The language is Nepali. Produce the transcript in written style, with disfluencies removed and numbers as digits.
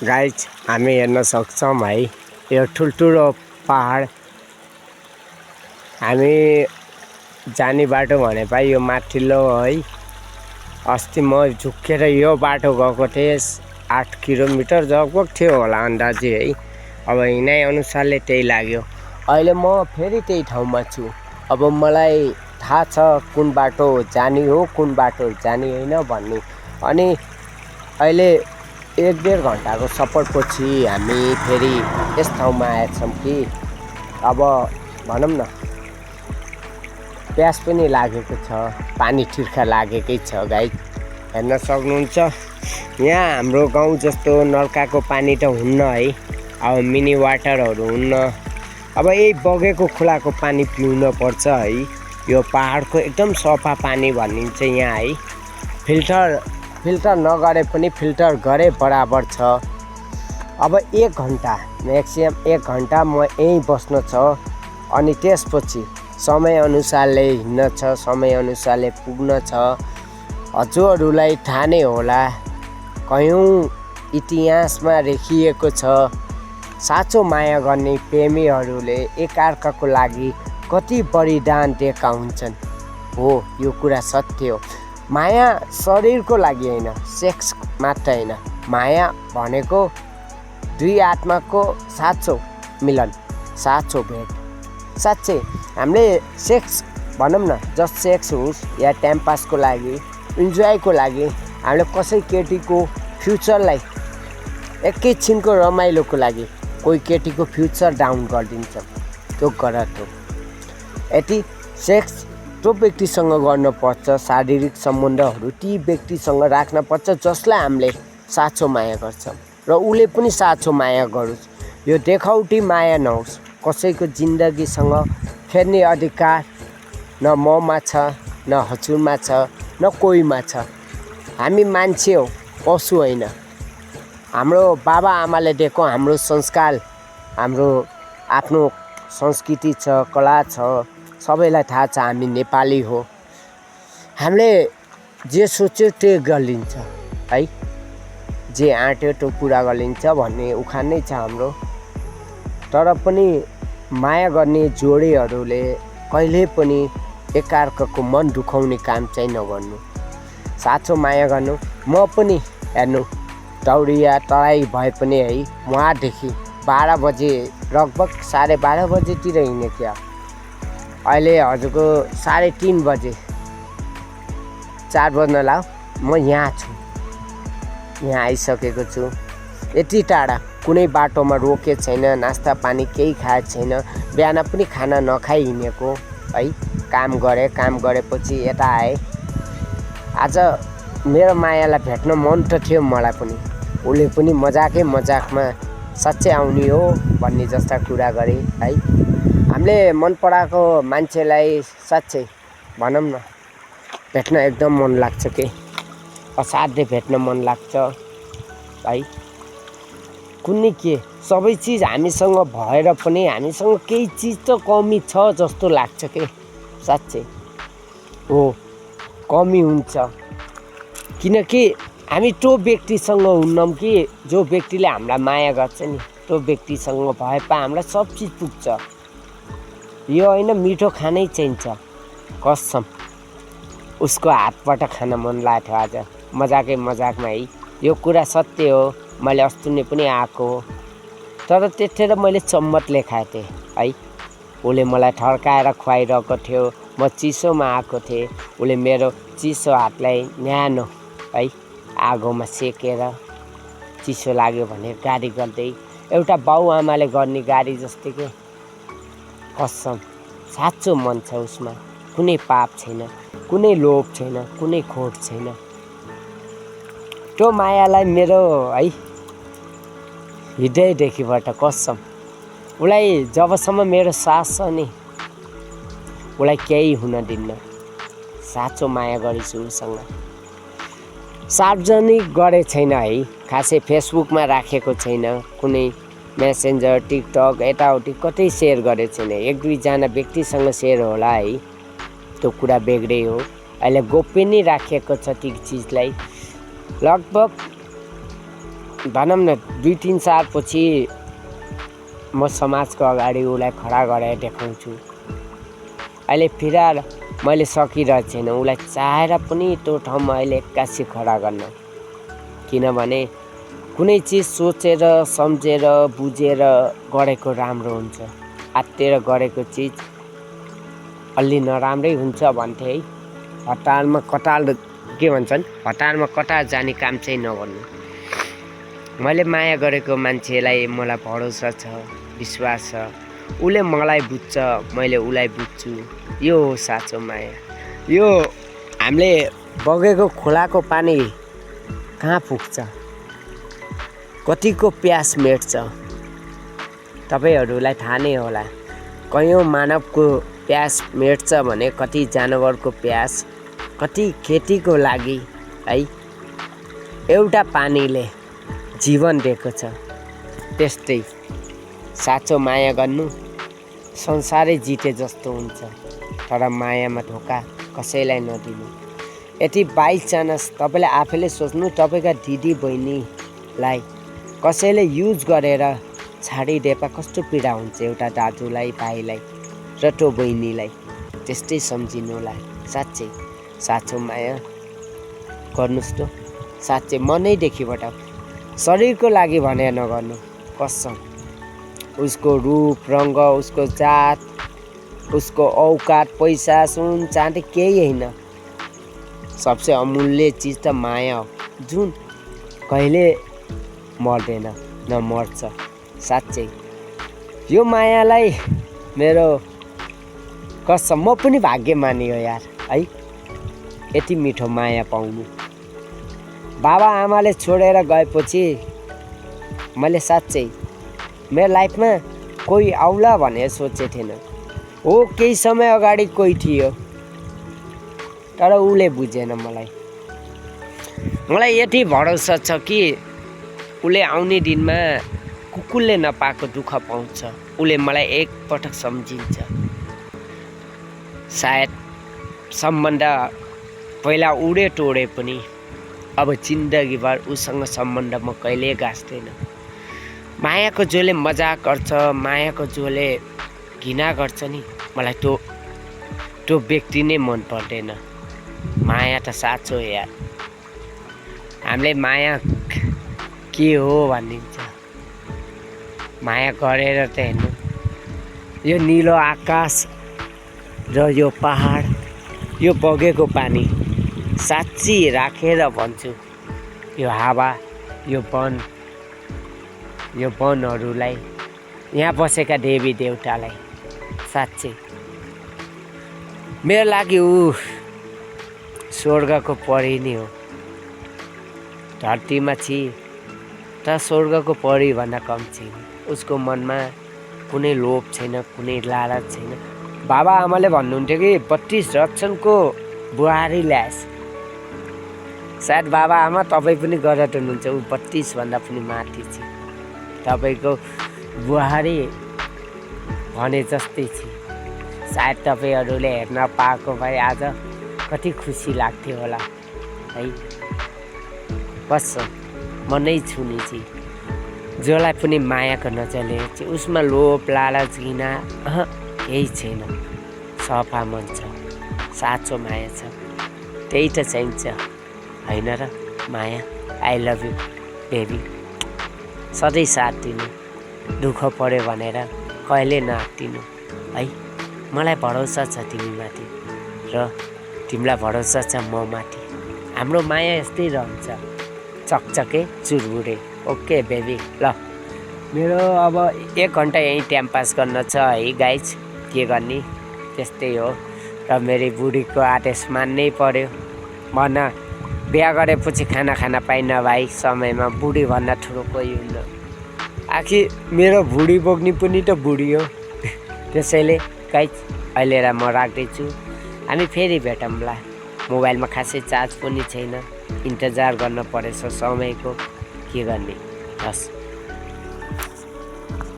गाइज हामी हेर्न सक्छौँ है यो ठुल्ठुलो पहाड हामी जाने बाटो भनेपा यो माथिल्लो है। अस्ति म झुक्केर यो बाटो गएको थिएँ 8 किलोमिटर लगभग थियो होला अन्दाजी है। अब हिँडाइ अनुसारले त्यही लाग्यो। अहिले म फेरि त्यही ठाउँमा छु। अब मलाई थाहा छ कुन बाटो जाने हो कुन बाटो जाने होइन भन्ने। अनि अहिले 1-1.5 घन्टाको सफरपछि हामी फेरि यस ठाउँमा आएछौँ कि अब भनौँ न प्यास पनि लागेको छ, पानी तिर्खा लागेकै छ। गाइस हेर्न सक्नुहुन्छ यहाँ हाम्रो गाउँ जस्तो नलकाको पानी त हुन्न है। अब मिनी वाटरहरू हुन्न। अब यही बगेको खोलाको पानी पिउन पर्छ है। यो पहाडको एकदम सफा पानी भनिन्छ यहाँ है। फिल्टर नगरे पनि फिल्टर गरे बराबर छ। अब 1 घन्टा म्याक्सिमम 1 घन्टा म यहीँ बस्न छ। अनि त्यसपछि समयअनुसारले हिँड्न छ, समयअनुसारले पुग्न छ। हजुरहरूलाई थाहा नै होला कयौँ इतिहासमा लेखिएको छ साँचो माया गर्ने प्रेमीहरूले एकअर्काको लागि कति बलिदान दिएका हुन्छन्। हो यो कुरा सत्य हो। माया शरीरको लागि होइन, सेक्स मात्र होइन। माया भनेको दुई आत्माको साँचो मिलन, साँचो भेट। साँच्चै हामीले सेक्स भनौँ न, जस्ट सेक्स होस् या टाइम पासको लागि, इन्जोयको लागि हामीले कसै केटीको फ्युचरलाई एकैछिनको रमाइलोको लागि कोही केटीको फ्युचर डाउन गरिदिन्छ। त्यो गलत हो। यति सेक्स जो व्यक्तिसँग गर्नुपर्छ, शारीरिक सम्बन्धहरू ती व्यक्तिसँग राख्नुपर्छ जसलाई हामीले साँचो माया गर्छौँ र उसले पनि साँचो माया गरोस्। यो देखाउटी माया नहोस्। कसैको जिन्दगीसँग खेल्ने अधिकार न ममा छ, न हजुरमा छ, न कोहीमा छ। हामी मान्छे हो, पशु होइन। हाम्रो बाबा आमाले दिएको हाम्रो संस्कार, हाम्रो आफ्नो संस्कृति छ, कला छ, सबैलाई थाहा छ हामी नेपाली हो। हामीले जे सोच्यो त्यो गरिन्छ है। जे आँट्यो त्यो पुरा गरिन्छ भन्ने उखान नै छ हाम्रो। तर पनि माया गर्ने जोडीहरूले कहिले पनि एकअर्काको मन दुखाउने काम चाहिँ नगर्नु। साँचो माया गर्नु। म पनि हेर्नु दौडिया तराई भए पनि है वहाँदेखि 12 बजे लगभग 12:30 बजेतिर हिँडेँ क्या। अहिले हजुरको 3:30 बजे 4 बज्न लाग्यो म यहाँ छु। यहाँ आइसकेको छु। यति टाढा कुनै बाटोमा रोकेको छैन, नास्ता पानी केही खाएको छैन। बिहान पनि खाना नखाइ हिँडेको है। काम गरेपछि यता आएँ। आज मेरो मायालाई भेट्न मन त थियो मलाई पनि। उसले पनि मजाकमा साँच्चै आउने हो भन्ने जस्ता कुरा गरे है। हामीले मन पराएको मान्छेलाई साँच्चै भनौँ न भेट्न एकदम मन लाग्छ के, असाध्यै भेट्न मन लाग्छ है। कुनै के सबै चिज हामीसँग भएर पनि हामीसँग केही चिज त कमी छ जस्तो लाग्छ के। साँच्चै हो कमी हुन्छ। किनकि हामी त्यो व्यक्तिसँग हुन्नौँ कि जो व्यक्तिले हामीलाई माया गर्छ नि, त्यो व्यक्तिसँग भए पा हामीलाई सब चिज पुग्छ। यो होइन मिठो खानै चाहिन्छ कसम। उसको हातबाट खान मन लाग्यो आज मजाकमा है। यो कुरा सत्य हो। मैले अस्ति नै पनि आएको हो। तर त्यतिखेर मैले चम्मच लेखाएको थिएँ है। उसले मलाई थर्काएर खुवाइरहेको थियो। म चिसोमा आएको थिएँ। उसले मेरो चिसो हातलाई न्यानो है आगोमा सेकेर चिसो लाग्यो भने गाली गर्दै, एउटा बाउ आमाले गर्ने गाली जस्तै के। कसम साँचो मन छ उसमा। कुनै पाप छैन, कुनै लोभ छैन, कुनै खोट छैन। त्यो मायालाई मेरो है हृदयदेखिबाट कसम। उसलाई जबसम्म मेरो सास छ नि उसलाई केही हुन दिन्न। साँचो माया गरेछु उसँग। सार्वजनिक गरे छैन है। खासै फेसबुकमा राखेको छैन। कुनै मेसेन्जर, टिकटक यताउति कतै सेयर गरेको छैन। 1-2 व्यक्तिसँग सेयर होला है। त्यो कुरा बेग्रै हो। अहिले गोप्य नै राखेको छ ती चिजलाई। लगभग भनौँ न 2-3 सालपछि म समाजको अगाडि उसलाई खडा गरेर देखाउँछु। अहिले फिलहाल मैले सकिरहेको छैन उसलाई चाहेर पनि त्यो ठाउँमा अहिले 81 खडा गर्न। किनभने कुनै चिज सोचेर सम्झेर बुझेर गरेको राम्रो हुन्छ। आत्तिएर गरेको चिज अलि नराम्रै हुन्छ भन्थे है। हतारमा कटाल के भन्छन्, हतारमा कटार जाने काम चाहिँ नगर्नु। मैले माया गरेको मान्छेलाई मलाई भरोसा छ, विश्वास छ। उसले मलाई बुझ्छ, मैले उसलाई बुझ्छु। यो हो साँचो माया। यो हामीले बगेको खोलाको पानी कहाँ पुग्छ, कतिको प्यास मेट्छ तपाईँहरूलाई थाहा नै होला। कयौँ मानवको प्यास मेट्छ भने कति जानवरको प्यास, कति खेतीको लागि है एउटा पानीले जीवन दिएको छ। त्यस्तै साँचो माया गर्नु संसारै जिते जस्तो हुन्छ। तर मायामा धोका कसैलाई नदिनु। यदि बाई चान्स तपाईँले आफैले सोच्नु, तपाईँका दिदी बहिनीलाई कसैले युज गरेर छाडिदिएपा कस्तो पीडा हुन्छ एउटा दाजुलाई, भाइलाई र त्यो बहिनीलाई। त्यस्तै सम्झिनुहोला। साँच्चै साँचो माया गर्नुहोस् त, साँच्चै मनैदेखिबाट। शरीरको लागि भनेर नगर्नु, कसम। उसको रूप रङ्ग, उसको जात, उसको औकात, पैसा, सुन चाँदी केही होइन। सबसे अमूल्य चिज त माया हो, जुन कहिले मर्दैन न मर्छ। साँच्चै यो मायालाई मेरो कसम, म पनि भाग्यमानी हो यार है, यति मिठो माया पाउनु। बाबा आमाले छोडेर गएपछि मैले साँच्चै मेरो लाइफमा कोही आउला भनेर सोचेको थिएन। हो केही समय अगाडि कोही थियो, तर उसले बुझेन मलाई। मलाई यति भरोसा छ कि उसले आउने दिनमा कुकुरले नपाएको दुःख पाउँछ। उसले मलाई एकपटक सम्झिन्छ। सायद सम्बन्ध पहिला उडे टोडे पनि अब जिन्दगीभर उसँग सम्बन्ध म कहिले गाँच्दैन। मायाको जसले मजाक गर्छ, मायाको जसले घृणा गर्छ नि, मलाई त्यो व्यक्ति नै मन पर्दैन। माया त साँचो यार। हामीले माया के हो भनिदिन्छ। माया गरेर त हेर्नु, यो निलो आकाश र यो पहाड, यो बगेको पानी, साँच्ची राखेर भन्छु, यो हावा, यो वन, यो वनहरूलाई, यहाँ बसेका देवी देवतालाई साँच्चै मेरो लागि ऊ स्वर्गको परी नै हो। धरतीमा छि त स्वर्गको परी भन्दा कम छैन। उसको मनमा कुनै लोभ छैन, कुनै लालच छैन। बाबा आमाले भन्नुहुन्थ्यो कि 32 रक्षणको बुहारी ल्यास। सायद बाबा आमा तपाईँ पनि गरेर हुनुहुन्छ, ऊ 32 भन्दा पनि माथि छ। तपाईँको बुहारी भने जस्तै छ। सायद तपाईँहरूले हेर्न पाएको भए आज कति खुसी लाग्थ्यो होला है। बस मनै छुने चाहिँ जसलाई पनि मायाको नजरले हेर्छ, उसमा लोभ लालच घृणा केही छैन। सफा मन छ, साँचो माया छ। त्यही त चाहिन्छ होइन र माया। I love you baby. सधैँ साथ दिनु, दुःख पऱ्यो भनेर कहिले नआत्तिनु है। मलाई भरोसा छ तिमीमाथि र तिमीलाई भरोसा छ म माथि। हाम्रो माया यस्तै रहन्छ, चकचके चुरबुरे। Okay baby. ल मेरो अब 1 घन्टा यहीँ टाइम पास गर्न छ है गाइज, के गर्ने त्यस्तै हो। र मेरो बुढीको आदेश मान्नै पर्यो। भन बिहा गरेपछि खाना खान पाइन्न भाइ समयमा। बुढीभन्दा ठुलो कोही हुन्न। आखिर मेरो बुढी बोक्ने पनि त बुढी हो। त्यसैले गाइज अहिले म राख्दैछु। हामी फेरि भेटौँला। मोबाइलमा खासै चार्ज पनि छैन, इन्तजार गर्न परेछ समयको, के गर्ने। हस्।